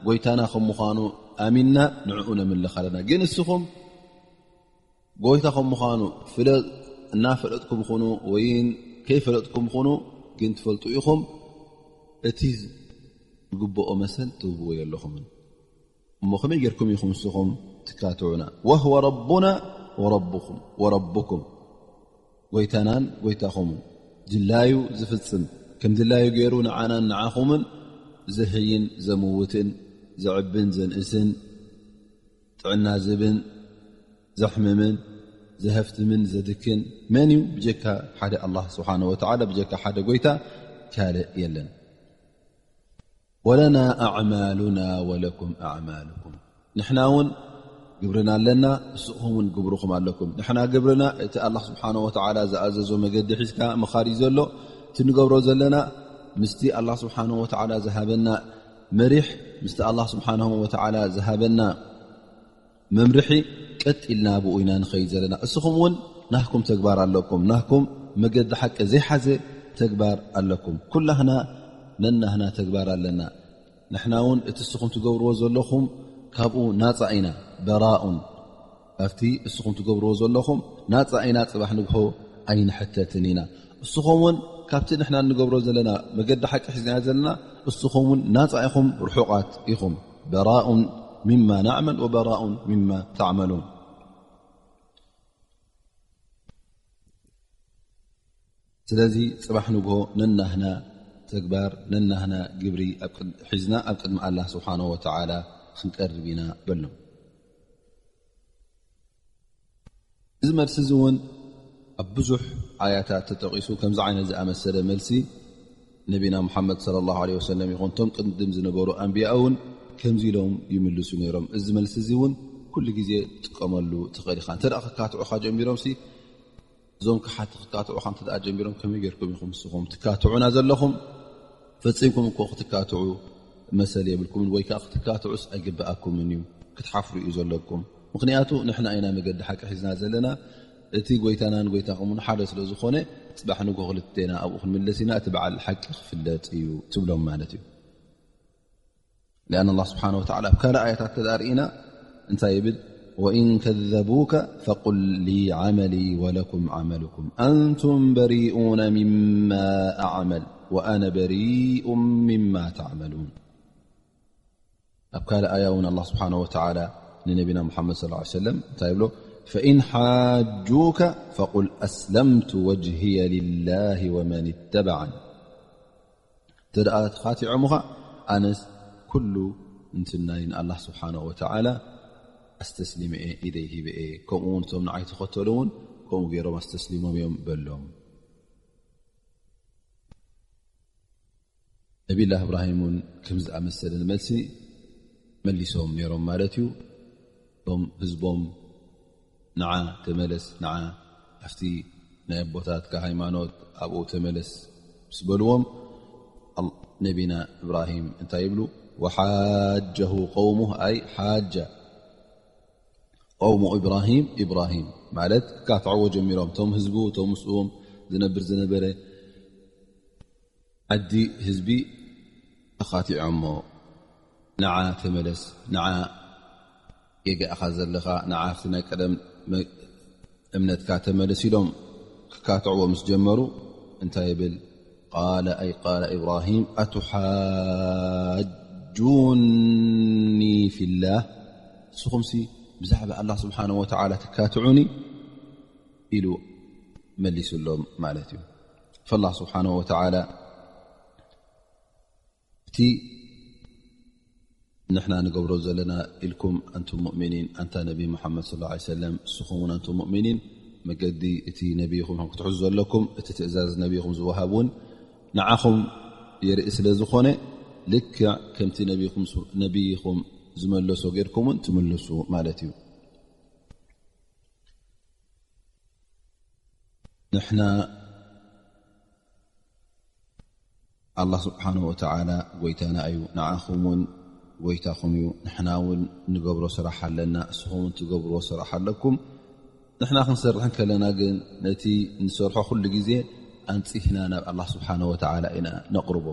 ጎይታና ከም ምዃኑ ኣሚንና ንዕኡ ነምልኽ ኣለና። ግን እስኹም ጎይታ ከም ምዃኑ ፍለ-፣ እናፈለጥኩም ኹኑ ወይን ከይፈለጥኩም ኹኑ፣ ግን ትፈልጡ ኢኹም፣ እቲ ዝግብኦ መሰል ትህብዎ የለኹምን። እሞ ከመይ ጌርኩም ኢኹም ንስኹም ትካትዑና? ወህወ ረቡና ወረቡኩም፣ ወረቡኩም፣ ጎይታናን ጎይታኹምን፣ ድላዩ ዝፍጽም፣ ከም ድላዩ ገይሩ ንዓናን ንዓኹምን ዘህይን ዘምውትን፣ ዘዕብን ዘንእስን፣ ጥዕና ዝህብን ዘሕምምን ዘሀፍትምን ዘድክን መን እዩ? ብጀካ ሓደ ኣላህ ስብሓነሁ ወተዓላ፣ ብጀካ ሓደ ጎይታ ካልእ የለን። ወለና ኣዕማሉና ወለኩም ኣዕማሉኩም፣ ንሕና እውን ግብርና ኣለና፣ ንስኹም እውን ግብርኹም ኣለኩም። ንሕና ግብርና እቲ ኣላህ ስብሓነሁ ወተዓላ ዝኣዘዞ መገዲ ሒዝካ ምኻድ እዩ ዘሎ። እቲ ንገብሮ ዘለና ምስቲ ኣላህ ስብሓነሁ ወተዓላ ዝሃበና መሪሕ፣ ምስቲ ኣላህ ስብሓነሁ ወተዓላ ዝሃበና መምርሒ ቀጥ ኢልና ብኡ ኢና ንኸይድ ዘለና። እስኹም እውን ናህኩም ተግባር ኣለኩም። ናህኩም መገዲ ሓቂ ዘይሓዘ ተግባር ኣለኩም። ኩላህና ነናህና ተግባር ኣለና። ንሕና እውን እቲ እስኹም ትገብርዎ ዘለኹም ካብኡ ናጻ ኢና። በራኡን፣ ኣብቲ እስኹም ትገብርዎ ዘለኹም ናጻ ኢና። ጽባሕ ንግሆ ኣይንሕተትን ኢና። እስኹም እውን ካብቲ ንሕና እንገብሮ ዘለና መገዲ ሓቂ ሒዝና ዘለና፣ እስኹም እውን ናጻ ኢኹም፣ ርሑቓት ኢኹም። በራኡን ሚማ ናዕመል ወበራኡን ሚማ ተዕመሉን። ስለዚ ጽባሕ ንግሆ ነናህና ተግባር፣ ነናህና ግብሪ ኣብ ቅድ-፣ ሒዝና ኣብ ቅድሚ ኣላህ ስብሓነሁ ወተዓላ ክንቀርብ ኢና በሎም። እዚ መልሲ እዚ እውን ኣብ ብዙሕ ኣያታት ተጠቒሱ፣ ከምዚ ዓይነት ዝኣመሰለ መልሲ ነቢና ሙሓመድ ሰለላሁ ዐለይሂ ወሰለም ይኹን እቶም ቅድም ዝነበሩ ኣንብያ እውን ከምዚ ኢሎም ይምልሱ ነይሮም። እዚ መልሲ እዚ እውን ኩሉ ግዜ ትጥቀመሉ ትኽእል ኢኻ። እንተ ደኣ ክካትዑኻ ጀሚሮም ሲ፣ እዞም ከሓቲ ክካትዑኻ እንተ ደኣ ጀሚሮም፣ ከመይ ጌርኩም ኢኹም ንስኹም ትካትዑና ዘለኹም? ፈጺምኩም እኮ ክትካትዑ መሰል የብልኩምን፣ ወይ ከኣ ክትካትዑስ ኣይግብኣኩምን እዩ። ክትሓፍሩ እዩ ዘለኩም። ምኽንያቱ ንሕና ኢና መገዲ ሓቂ ሒዝና ዘለና፣ እቲ ጎይታናን ጎይታኹምን ሓደ ስለ ዝኾነ፣ ጽባሕ ንግሆ ክልቴና ኣብኡ ክንምለስ ኢና፣ እቲ በዓል ሓቂ ክፍለጥ እዩ ትብሎም ማለት እዩ። لأن الله سبحانه وتعالى ኣብ ካልእ ኣያታት ተዳርእና እንታይ ይብል? وإن كذبوك فقل لي عملي ولكم عملكم أنتم بريئون مما أعمل وأنا بريء مما تعملون. ኣብ ካልእ ኣያ እውን ኣላህ ስብሓነሁ ወተዓላ ንነቢና ሙሓመድ ሰለላሁ ዐለይሂ ወሰለም እንታይ ይብሎ? فإن حاجوك فقل أسلمت وجهي لله ومن اتبعني. እንተ ደኣ ተኻቲዖምኻ፣ ኣነስ ኩሉ እንትናይ ንኣላህ ስብሓንሁ ወተዓላ ኣስተስሊመ እየ፣ ኢደይ ሂበ እየ። ከምኡ እውን እቶም ንዓይ ተኸተሉ እውን ከምኡ ገይሮም ኣስተስሊሞም እዮም በሎም። ነቢላህ እብራሂም እውን ከምዚ ዝኣመሰለ መልሲ መሊሶም ነይሮም ማለት እዩ። እቶም ህዝቦም፣ "ንዓ ተመለስ፣ ንዓ ኣብቲ ናይ ኣቦታትካ ሃይማኖት ኣብኡ ተመለስ" ምስ በልዎም፣ ኣል-፣ ነቢና እብራሂም እንታይ ይብሉ? "ወሓጀሁ ቀውሙህ" ኣይ ሓጃ ቀውሙ ኢብራሂም፣ ኢብራሂም ማለት ክካትዕዎ ጀሚሮም። እቶም ህዝቡ፣ እቶም ምስኡ ዝነብር ዝነበረ ዓዲ ህዝቢ ተኻቲዖሞ፣ "ንዓ ተመለስ፣ ንዓ ጌጋ ኢኻ ዘለኻ፣ ንዓ ኣብቲ ናይ ቀደም መ-፣ እምነትካ ተመለስ" ኢሎም ክካትዕዎ ምስ ጀመሩ እንታይ ይብል? ቃለ፣ ኣይ ቃለ ኢብራሂም፣ "ኣቱሓጁኒ ፊላህ?" ንስኹምሲ ብዛዕባ ኣላህ ስብሓንሁ ወተዓላ ትካትዑኒ? ኢሉ መሊሱሎም ማለት እዩ። ፈላህ ስብሓንሁ ወተዓላ እቲ ንሕና ንገብሮ ዘለና ኢልኩም ኣንቱም ሙእሚኒን፣ ኣንታ ነቢ ሙሓመድ ሰለላሁ ዐለይሂ ወሰለም፣ ንስኹም እውን ኣንቱም ሙእሚኒን መገዲ እቲ ነቢይኹም ክትሕዙ ዘለኩም፣ እቲ ትእዛዝ ነቢይኹም ዝወሃብ እውን ንዓኹም የርኢ ስለ ዝኾነ፣ ልክዕ ከምቲ ነቢይኹም፣ ነቢይኹም ዝመለሶ ጌርኩም እውን ትምልሱ ማለት እዩ። ንሕና ኣላህ ስብሓንሁ ወተዓላ ጎይታና እዩ፣ ንዓኹም እውን ጎይታኹም እዩ። ንሕና እውን ንገብሮ ስራሕ ኣለና፣ እስኹም እውን ትገብርዎ ስራሕ ኣለኩም። ንሕና ክንሰርሕ እንከለና ግን ነቲ ንሰርሖ ኩሉ ግዜ ኣንጺህና ናብ ኣላህ ስብሓንሁ ወተዓላ ኢና ነቕርቦ።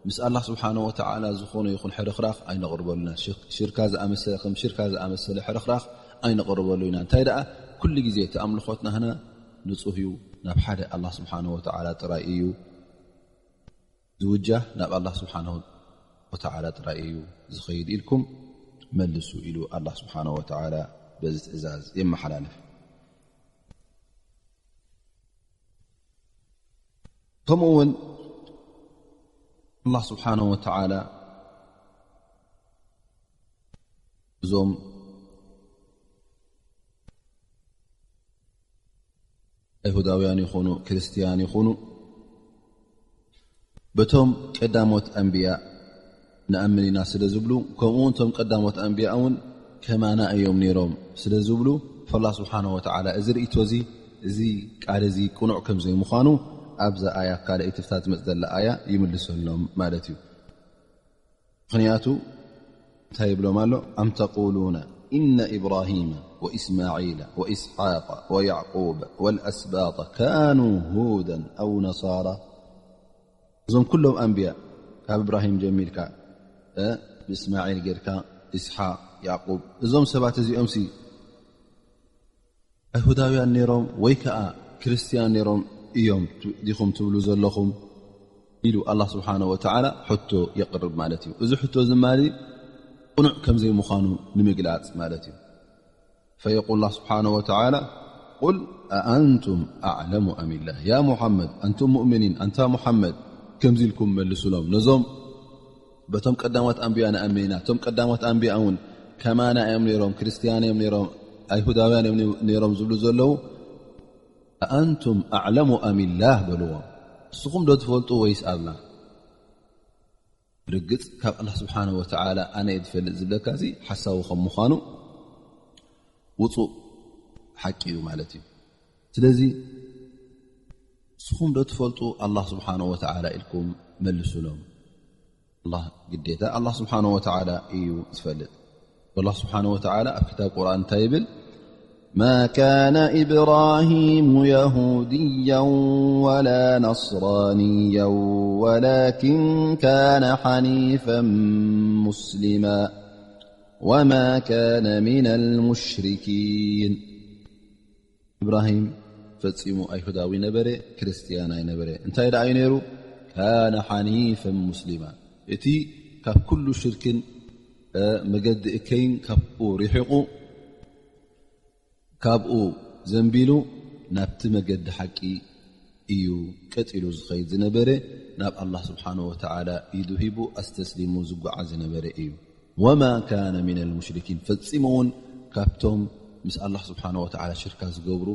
ምስ ኣላህ ስብሓንሁ ወተዓላ ዝኾነ ይኹን ሕርኽራኽ ኣይነቕርበሉና። ሽር-፣ ሽርካ ዝኣመሰለ፣ ከም ሽርካ ዝኣመሰለ ሕርኽራኽ ኣይነቕርበሉ ኢና። እንታይ ደኣ፣ ኩሉ ግዜ እቲ ኣምልኾትናህና ንጹህ እዩ፣ ናብ ሓደ ኣላህ ስብሓንሁ ወተዓላ ጥራይ እዩ ዝውጃህ፣ ናብ ኣላህ ስብሓንሁ ወተዓላ ጥራይ እዩ ዝኸይድ ኢልኩም መልሱ ኢሉ ኣላህ ስብሓንሁ ወተዓላ በዚ ትእዛዝ የመሓላልፍ። ከምኡ እውን ኣላህ ስብሓንሁ ወተዓላ እዞም ኣይሁዳውያን ይኹኑ ክርስትያን ይኹኑ በቶም ቀዳሞት ኣንብያ ንኣምን ኢና ስለ ዝብሉ፣ ከምኡ እውን እቶም ቀዳሞት ኣንብያ እውን ከማና እዮም ነይሮም ስለ ዝብሉ፣ ፈላህ ስብሓንሁ ወተዓላ እዚ ርእይቶ እዚ፣ እዚ ቃል እዚ ቅኑዕ ከም ዘይምዃኑ ኣብዛ ኣያ ካልኣይቲ ፍታ ትመጽእ ዘላ ኣያ ይምልሰሎም ማለት እዩ። ምኽንያቱ እንታይ ይብሎም ኣሎ? ኣም ተቁሉነ ኢነ ኢብራሂመ ወኢስማዒለ ወኢስሓቀ ወያዕቁበ ወልኣስባጠ ካኑ ሁደን ኣው ነሳራ። እዞም ኩሎም ኣንብያ ካብ እብራሂም ጀሚርካ፣ እ፣ ብእስማዒል ጌርካ፣ ኢስሓቅ፣ ያዕቁብ፣ እዞም ሰባት እዚኦምሲ ኣይሁዳውያን ነይሮም ወይ ከኣ ክርስትያን ነይሮም እዮም ዲኹም ትብሉ ዘለኹም? ኢሉ ኣላህ ስብሓንሁ ወተዓላ ሕቶ የቕርብ ማለት እዩ። እዚ ሕቶ እዚ ድማ ቅኑዕ ከም ዘይምዃኑ ንምግላጽ ማለት እዩ። ፈየቁል ኣላህ ስብሓንሁ ወተዓላ፣ ቁል ኣኣንቱም ኣዕለሙ ኣሚላህ። ያ ሙሓመድ፣ ኣንቱም ሙእምኒን፣ ኣንታ ሙሓመድ፣ ከምዚ ኢልኩም መልሱሎም ነዞም በቶም ቀዳሞት ኣንብያ ንኣምን ኢና። እቶም ቀዳሞት ኣንብያ እውን ከማና እዮም ነይሮም፣ ክርስትያን እዮም ነይሮም፣ ኣይሁዳውያን እዮም ነይሮም ዝብሉ ዘለዉ፣ ኣኣንቱም ኣዕለሙ ኣሚላህ በልዎም። ንስኹም ዶ ትፈልጡ ወይስ ኣላህ? ብርግጽ ካብ ኣላህ ስብሓንሁ ወተዓላ ኣነ እየ ዝፈልጥ ዝብለካ እዚ ሓሳዊ ከም ምዃኑ ውጹእ ሓቂ እዩ ማለት እዩ። ስለዚ ንስኹም ዶ ትፈልጡ ኣላህ ስብሓንሁ ወተዓላ ኢልኩም መልሱሎም። ኣላህ ግዴታ ኣላህ ስብሓንሁ ወተዓላ እዩ ዝፈልጥ። ኣላህ ስብሓንሁ ወተዓላ ኣብ ክታብ ቁርኣን እንታይ ይብል? ما كان إبراهيم يهوديا ولا نصرانيا ولكن كان حنيفا مسلما وما كان من المشركين. ኢብራሂም ፈጺሙ ኣይሁዳዊ ነበረ፣ ክርስትያን ኣይነበረ። እንታይ ደኣ እዩ ነይሩ? ካነ ሓኒፈን ሙስሊማ። እቲ ካብ ኩሉ ሽርክን፣ እ፣ መገዲ እከይን ካብኡ ርሒቑ፣ ካብኡ ዘንቢሉ ናብቲ መገዲ ሓቂ እዩ ቀጢሉ ዝኸይድ ዝነበረ፣ ናብ ኣላህ ስብሓንሁ ወተዓላ ኢዱ ሂቡ ኣስተስሊሙ ዝጓዓዝ ዝነበረ እዩ። ወማ ካነ ሚነል ሙሽሪኪን፣ ፈጺሙ እውን ካብቶም ምስ ኣላህ ስብሓንሁ ወተዓላ ሽርካ ዝገብሩ፣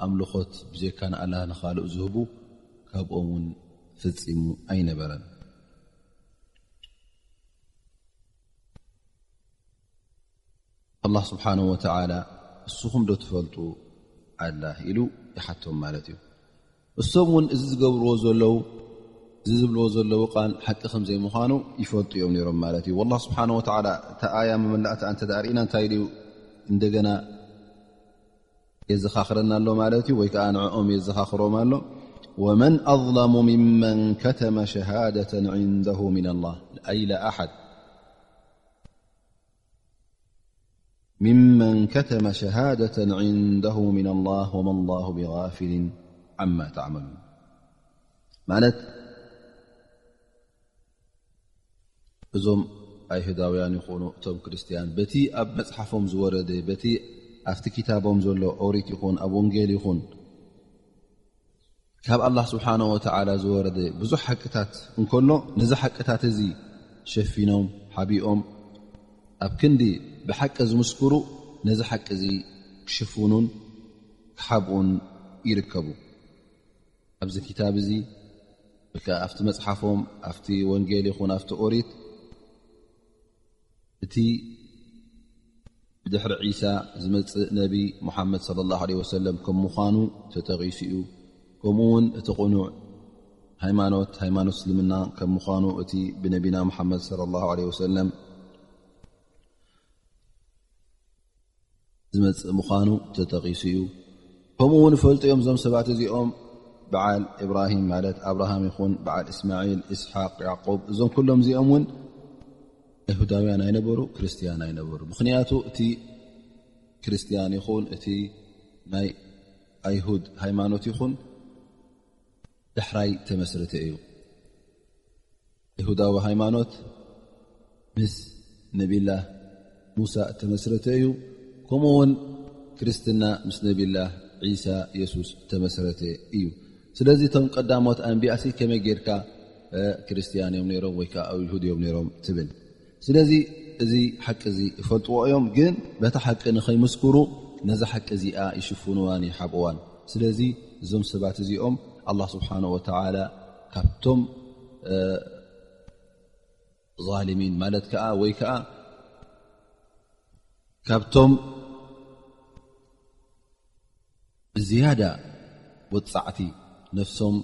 ኣምልኾት ብጀካ ንኣላህ ንኻልእ ዝህቡ፣ ካብኦም እውን ፈጺሙ ኣይነበረን። ኣላህ ስብሓንሁ ወተዓላ፣ እስኹም ዶ ትፈልጡ ኣላህ ኢሉ ይሓቶም ማለት እዩ። እሶም እውን እዚ ዝገብርዎ ዘለዉ፣ እዚ ዝብልዎ ዘለዉ ቃል ሓቂ ከም ዘይምዃኑ ይፈልጡ እዮም ነይሮም ማለት እዩ። ወላህ ስብሓንሁ ወተዓላ እታ ኣያ መመላእታ እንተ ደኣ ርኢና እንታይ ኢሉ እንደገና የዘኻኽረና ኣሎ ማለት እዩ፣ ወይ ከዓ ንዕኦም የዘኻኽሮም ኣሎ። ወመን ኣظለሙ ሚመን ከተመ ሸሃደተን ዒንደሁ ሚነላህ፣ ኣይ ላ ኣሓድ ሚመን ከተመ ሸሃደተን ዒንደሁ ሚነላህ ወመላሁ ቢጋፊሊን ዓማ ተዕመሉን። ማለት እዞም ኣይሁዳውያን ይኹኑ እቶም ክርስትያን፣ በቲ ኣብ መጽሓፎም ዝወረደ፣ በቲ ኣብቲ ኪታቦም ዘሎ ኦሪት ይኹን ኣብ ወንጌል ይኹን፣ ካብ ኣላህ ስብሓንሁ ወተዓላ ዝወረደ ብዙሕ ሓቅታት እንከሎ፣ ነዚ ሓቅታት እዚ ሸፊኖም ሓቢኦም ኣብ ክንዲ ብሓቂ ዝምስክሩ፣ ነዚ ሓቂ እዚ ክሽፍኑን ክሓብኡን ይርከቡ። ኣብዚ ክታብ እዚ ወይ ከኣ ኣብቲ መጽሓፎም፣ ኣብቲ ወንጌል ይኹን ኣብቲ ኦሪት፣ እቲ ብድሕሪ ዒሳ ዝመጽእ ነቢ ሙሓመድ ሰለላሁ ዐለይሂ ወሰለም ከም ምዃኑ ተጠቒሱ እዩ። ከምኡ እውን እቲ ቅኑዕ ሃይማኖት፣ ሃይማኖት እስልምና ከም ምዃኑ፣ እቲ ብነቢና ሙሓመድ ሰለላሁ ዐለይሂ ወሰለም ዝመጽእ ምዃኑ ተጠቒሱ እዩ። ከምኡ እውን ይፈልጡ እዮም እዞም ሰባት እዚኦም፣ በዓል ኢብራሂም ማለት ኣብርሃም ይኹን በዓል እስማዒል፣ ኢስሓቅ፣ ያዕቆብ፣ እዞም ኩሎም እዚኦም እውን ኣይሁዳውያን ኣይነበሩ፣ ክርስትያን ኣይነበሩ። ምኽንያቱ እቲ ክርስትያን ይኹን እቲ ናይ ኣይሁድ ሃይማኖት ይኹን ዳሕራይ ተመስረተ እዩ። ይሁዳዊ ሃይማኖት ምስ ነቢላህ ሙሳ እተመስረተ እዩ። ከምኡ እውን ክርስትና ምስ ነቢላህ ዒሳ የሱስ እተመስረተ እዩ። ስለዚ እቶም ቀዳሞት ኣንቢያሲ ከመይ ጌርካ፣ እ፣ ክርስትያን እዮም ነይሮም ወይ ከዓ ይሁድ እዮም ነይሮም ትብል? ስለዚ እዚ ሓቂ እዚ ይፈልጥዎ እዮም፣ ግን በታ ሓቂ ንኸይምስክሩ ነዛ ሓቂ እዚኣ ይሽፍንዋን ይሓብእዋን። ስለዚ እዞም ሰባት እዚኦም ኣላህ ስብሓንሁ ወተዓላ ካብቶም፣ እ፣ ዛሊሚን ማለት ከኣ ወይ ከኣ ካብቶም ብዝያዳ ወጻዕቲ፣ ነፍሶም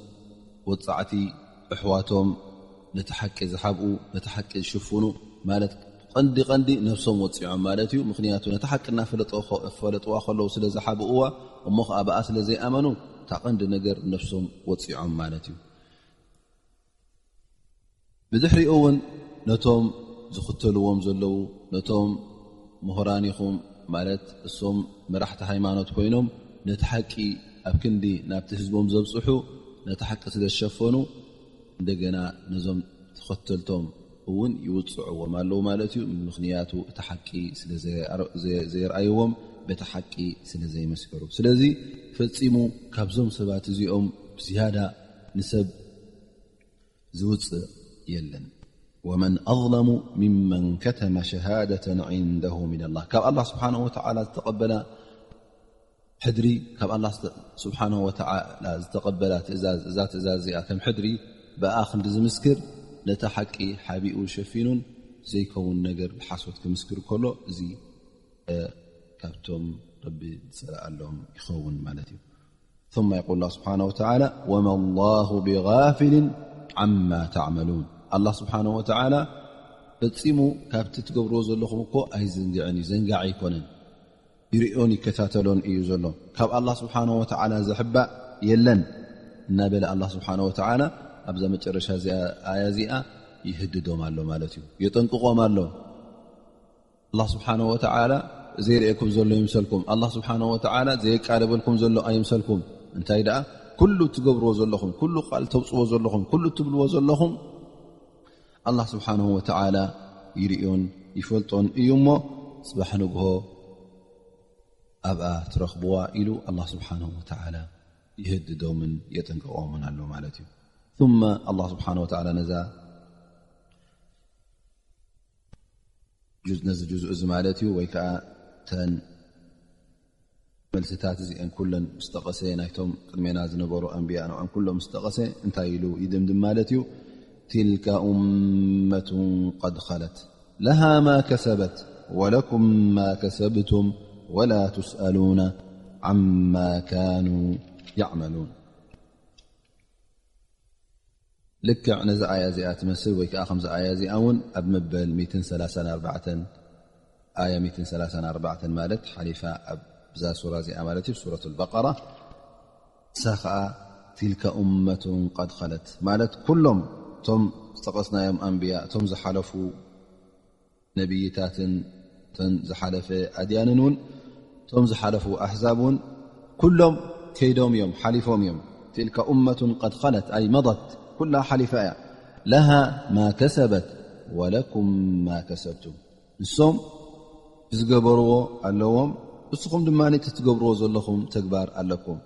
ወጻዕቲ፣ ኣሕዋቶም ነቲ ሓቂ ዝሓብኡ፣ ነቲ ሓቂ ዝሽፍኑ፣ ማለት ቀንዲ ቀንዲ ነፍሶም ወጺዖም ማለት እዩ። ምኽንያቱ ነቲ ሓቂ እናፈለጠ-፣ ፈለጥዋ ከለዉ ስለ ዝሓብእዋ፣ እሞ ኸኣ ብኣ ስለ ዘይኣመኑ፣ እታ ቀንዲ ነገር ነፍሶም ወጺዖም ማለት እዩ። ብድሕሪኡ እውን ነቶም ዝኽተልዎም ዘለዉ፣ ነቶም ምሁራን ይኹም፣ ማለት እሶም መራሕቲ ሃይማኖት ኮይኖም ነቲ ሓቂ ኣብ ክንዲ ናብቲ ህዝቦም ዘብጽሑ፣ ነቲ ሓቂ ስለ ዝሸፈኑ፣ እንደገና ነዞም ተኸተልቶም እውን ይውጽዕዎም ኣለዉ ማለት እዩ። ምኽንያቱ እቲ ሓቂ ስለ ዘየ-፣ ዘየ-፣ ዘየርኣይዎም፣ በቲ ሓቂ ስለ ዘይመስከሩ። ስለዚ ፈጺሙ ካብዞም ሰባት እዚኦም ብዝያዳ ንሰብ ዝውፅእ የለን። ወመን ኣظለሙ ሚመን ከተመ ሸሃደተን ዒንደሁ ሚነላህ። ካብ ኣላህ ስብሓንሁ ወተዓላ ዝተቐበላ ሕድሪ፣ ካብ ኣላህ ስተ-፣ ስብሓንሁ ወተዓላ ዝተቐበላ ትእዛዝ፣ እዛ ትእዛዝ እዚኣ ከም ሕድሪ ብኣ ክንዲ ዝምስክር፣ ነታ ሓቂ ሓቢኡ ሸፊኑን ዘይከውን ነገር ብሓሶት ክምስክር ከሎ፣ እዚ፣ እ፣ ካብቶም ረቢ ዝጸልኣሎም ይኸውን ማለት እዩ። ثم يقول الله سبحانه وتعالى: وما الله بغافل عما تعملون. ኣላህ ስብሓንሁ ወተዓላ ፈጺሙ ካብቲ ትገብርዎ ዘለኹም እኮ ኣይዝንግዕን እዩ፣ ዘንጋዒ ኣይኮነን። ይርእዮን ይከታተሎን እዩ ዘሎ። ካብ ኣላህ ስብሓንሁ ወተዓላ ዝሕባእ የለን እናበለ ኣላህ ስብሓንሁ ወተዓላ ኣብዛ መጨረሻ እዚኣ፣ ኣያ እዚኣ ይህድዶም ኣሎ ማለት እዩ፣ የጠንቅቖም ኣሎ። ኣላህ ስብሓንሁ ወተዓላ ዘይርእየኩም ዘሎ ይምሰልኩም። ኣላህ ስብሓንሁ ወተዓላ ዘየቃረበልኩም ዘሎ ኣይምሰልኩም። እንታይ ደኣ፣ ኩሉ እትገብርዎ ዘለኹም፣ ኩሉ ቃል ተውፅዎ ዘለኹም፣ ኩሉ እትብልዎ ዘለኹም፣ ኣላህ ስብሓንሁ ወተዓላ ይርእዮን ይፈልጦን እዩ እሞ፣ ፅባሕ ንግሆ ኣብኣ ትረኽብዋ ኢሉ ኣላህ ስብሓንሁ ወተዓላ ይህድዶምን የጠንቅቖምን ኣሎ ማለት እዩ። ثم ኣላህ ስብሓንሁ ወተዓላ ነዛ ጁዝ-፣ ነዚ ጁዝ እዚ ማለት እዩ፣ ወይ ከዓ ተን መልስታት እዚአን ኩለን ምስ ጠቐሰ፣ ናይቶም ቅድሜና ዝነበሩ ኣንብያ ንዕኦም ኩሎም ምስ ጠቐሰ፣ እንታይ ኢሉ ይድምድም ማለት እዩ? تلك أمة قد خلت لها ما كسبت ولكم ما كسبتم ولا تسألون عما كانوا يعملون። ልክዕ ነዚ ኣያ እዚኣ ትመስል፣ ወይ ከዓ ከምዚ ኣያ እዚኣ እውን ኣብ መበል ሚእትን ሰላሳን ኣርባዕተን፣ ኣያ ሚእትን ሰላሳን ኣርባዕተን ማለት ሓሊፋ ኣብዛ ሱራ እዚኣ ማለት እዩ፣ ሱረት ኣልበቀራ። እሳ ከዓ ትልከ ኡመቱን ቀድ ኸለት ማለት ኩሎም እቶም ዝጠቐስናዮም ኣንብያ፣ እቶም ዝሓለፉ ነብይታትን እተን ዝሓለፈ ኣድያንን እውን፣ እቶም ዝሓለፉ ኣሕዛብ እውን ኩሎም ከይዶም እዮም፣ ሓሊፎም እዮም። ትልከ ኡመቱን ቀድ ኸለት ኣይ መضት፣ ኩላ ሓሊፋ እያ። ለሃ ማ ከሰበት ወለኩም ማ ከሰብቱም። ንሶም ዝገበርዎ ኣለዎም፣ ንስኹም ድማ እቲ ትገብርዎ ዘለኹም ተግባር ኣለኩም።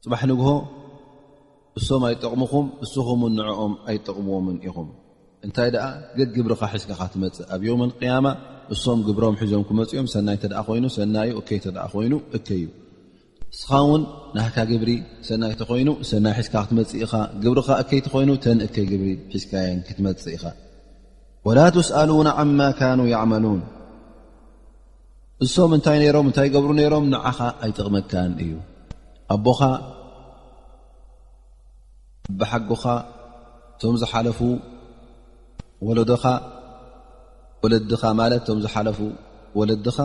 ጽባሕ ንግሆ እሶም ኣይጠቕሙኹም፣ እስኹም እውን ንዕኦም ኣይጠቕምዎምን ኢኹም። እንታይ ደኣ፣ ገግብርኻ ሒዝካ ኢኻ ትመጽእ። ኣብ የውመል ቅያማ እሶም ግብሮም ሒዞም ክመጹ እዮም። ሰናይ እንተ ደኣ ኮይኑ ሰናይ እዩ፣ እከይ እንተ ደኣ ኮይኑ እከይ እዩ። እስኻ እውን ናህካ ግብሪ ሰናይ ተኾይኑ ሰናይ ሒዝካ ክትመጽእ ኢኻ። ግብርኻ እከይ ተኾይኑ ተን እከይ ግብሪ ሒዝካየን ክትመጽእ ኢኻ። ወላ ቱስኣሉነ ዓማ ካኑ ያዕመሉን። እሶም እንታይ ነይሮም፣ እንታይ ይገብሩ ነይሮም፣ ንዓኻ ኣይጠቕመካን እዩ። ኣቦኻ፣ ኣቦሓጎኻ፣ እቶም ዝሓለፉ ወለዶኻ፣ ወለድኻ ማለት እቶም ዝሓለፉ ወለድኻ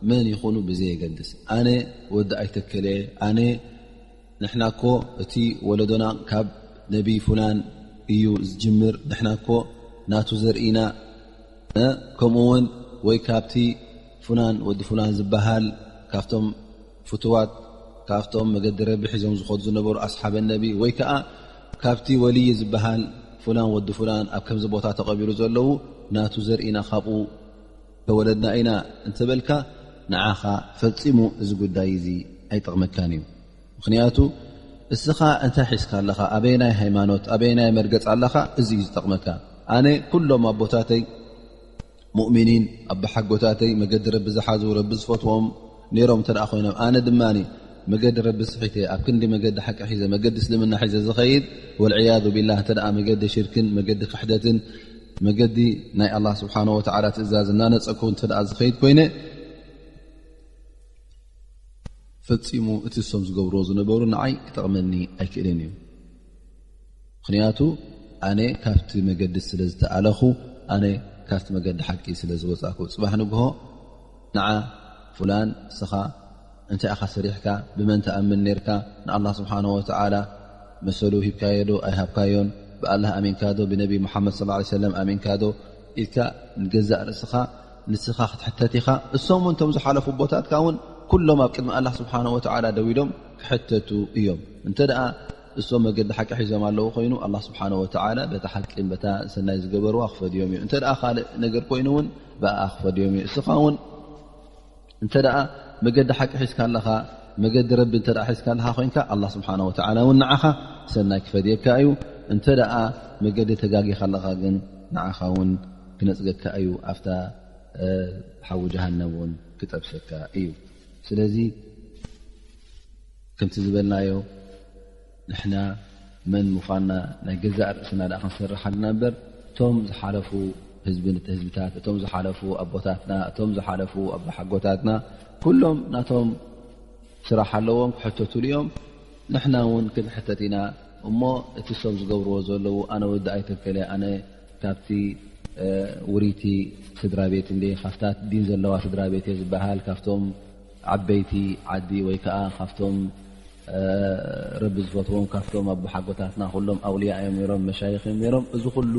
መን ይኹኑ ብዘየገድስ፣ ኣነ ወዲ ኣይተከለ፣ ኣነ ንሕና እኮ እቲ ወለዶና ካብ ነቢይ ፉላን እዩ ዝጅምር፣ ንሕና እኮ ናቱ ዘርኢና፣ እ፣ ከምኡ እውን ወይ ካብቲ ፉላን ወዲ ፉላን ዝበሃል ካብቶም ፍቱዋት፣ ካብቶም መገዲ ረቢ ሒዞም ዝኸዱ ዝነበሩ ኣስሓበ ነቢ፣ ወይ ከዓ ካብቲ ወልይ ዝበሃል ፉላን ወዲ ፉላን ኣብ ከምዚ ቦታ ተቐቢሩ ዘለዉ ናቱ ዘርኢና ካብኡ ተወለድና ኢና እንተበልካ፣ ንዓኻ ፈጺሙ እዚ ጉዳይ እዚ ኣይጠቕመካን እዩ። ምኽንያቱ እስኻ እንታይ ሒዝካ ኣለኻ፣ ኣበየናይ ሃይማኖት፣ ኣበየናይ መርገጽ ኣለኻ፣ እዚ እዩ ዝጠቕመካ። ኣነ ኩሎም ኣቦታተይ ሙእሚኒን፣ ኣቦሓጎታተይ መገዲ ረቢ ዝሓዙ፣ ረቢ ዝፈትዎም ነይሮም እንተ ደኣ ኮይኖም፣ ኣነ ድማ መገዲ ረቢ ስሒተ፣ ኣብ ክንዲ መገዲ ሓቂ ሒዘ፣ መገዲ እስልምና ሒዘ ዝኸይድ፣ ወልዕያዙ ቢላህ፣ እንተ ደኣ መገዲ ሽርክን መገዲ ክሕደትን መገዲ ናይ ኣላህ ስብሓነ ወተዓላ ትእዛዝ እናነጸግኩ እንተ ደኣ ዝኸይድ ኮይነ፣ ፈጺሙ እቲ እሶም ዝገብርዎ ዝነበሩ ንዓይ ክጠቕመኒ ኣይክእልን እዩ። ምኽንያቱ ኣነ ካብቲ መገዲ ስለ ዝተኣለኹ፣ ኣነ ካብቲ መገዲ ሓቂ ስለ ዝወጻእኩ፣ ጽባሕ ንግሆ ንዓ ፉላን፣ እስኻ እንታይ ኢኻ ሰሪሕካ? ብመን ትኣምን ኔርካ? ንኣላህ ስብሓንሁ ወተዓላ መሰሉ ሂብካዮ ዶ ኣይሃብካዮን? ብኣላህ ኣሚንካ ዶ? ብነቢ ሙሓመድ ሰለላሁ ዐለይሂ ወሰለም ኣሚንካ ዶ? ኢልካ ንገዛእ ርእስኻ ንስኻ ክትሕተት ኢኻ። እሶም እውን እቶም ዝሓለፉ ኣቦታትካ እውን ኩሎም ኣብ ቅድሚ ኣላህ ስብሓንሁ ወተዓላ ደው ኢሎም ክሕተቱ እዮም። እንተ ደኣ እሶም መገዲ ሓቂ ሒዞም ኣለዉ ኮይኑ፣ ኣላህ ስብሓንሁ ወተዓላ በታ ሓቂን በታ ሰናይ ዝገበርዋ ክፈድዮም እዩ። እንተ ደኣ ካልእ ነገር ኮይኑ እውን ብኣኣ ክፈድዮም እዩ። እስኻ እውን እንተ ደኣ መገዲ ሓቂ ሒዝካ ኣለኻ፣ መገዲ ረቢ እንተ ደኣ ሒዝካ ኣለኻ ኮይንካ፣ ኣላህ ስብሓንሁ ወተዓላ እውን ንዓኻ ሰናይ ክፈድየካ እዩ። እንተ ደኣ መገዲ ተጋጊኻ ኣለኻ ግን፣ ንዓኻ እውን ክነጽገካ እዩ፣ ኣብታ፣ እ፣ ሓዊ ጀሃነም እውን ክጠብሰካ እዩ። ስለዚ ከምቲ ዝበልናዮ፣ ንሕና መን ምዃንና ናይ ገዛእ ርእስና ደኣ ክንሰርሕ ኣለና እምበር፣ እቶም ዝሓለፉ ህዝቢ፣ ህዝብታት፣ እቶም ዝሓለፉ ኣቦታትና፣ እቶም ዝሓለፉ ኣቦሓጎታትና፣ ኩሎም ናቶም ስራሕ ኣለዎም፣ ክሕተቱሉ እዮም። ንሕና እውን ክንሕተት ኢና። እሞ እቲ እሶም ዝገብርዎ ዘለዉ፣ ኣነ ወዲ ኣይተከለ፣ ኣነ ካብቲ፣ እ፣ ውሪቲ ስድራ ቤት እንደ፣ ካብታ ዲን ዘለዋ ስድራ ቤት እየ ዝበሃል፣ ካብቶም ዓበይቲ ዓዲ ወይ ከዓ ካብቶም፣ እ፣ ረቢ ዝፈትዎም፣ ካብቶም ኣቦሓጎታትና ኩሎም ኣውልያ እዮም ነይሮም፣ መሻይኽ እዮም ነይሮም። እዚ ኩሉ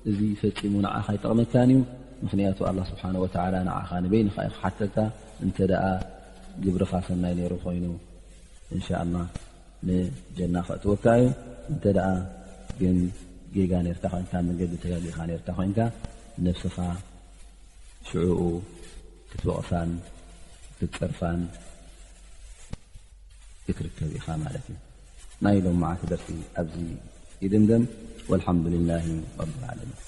እዚ ፈጺሙ ንዓኻ ኣይጠቕመካን እዩ። ምኽንያቱ ኣላህ ስብሓነ ወተዓላ ንዓኻ ንበይንኻ እዩ ክሓተካ። እንተ ደኣ ግብርኻ ሰናይ ነይሩ ኮይኑ፣ እንሻ ኣላህ ንጀና ከእትወካ እዩ። እንተ ደኣ ግን ጌጋ ነርካ ኮይንካ፣ መገዲ ተጋጊኻ ነርካ ኮይንካ፣ ነብስኻ ሽዑኡ ክትወቕሳን ክትጸርፋን ክትርከብ ኢኻ ማለት እዩ። ናይ ሎም መዓልቲ ደርሲ ኣብዚ ይድምደም። ወልሓምዱሊላሂ ረብል ዓለሚን።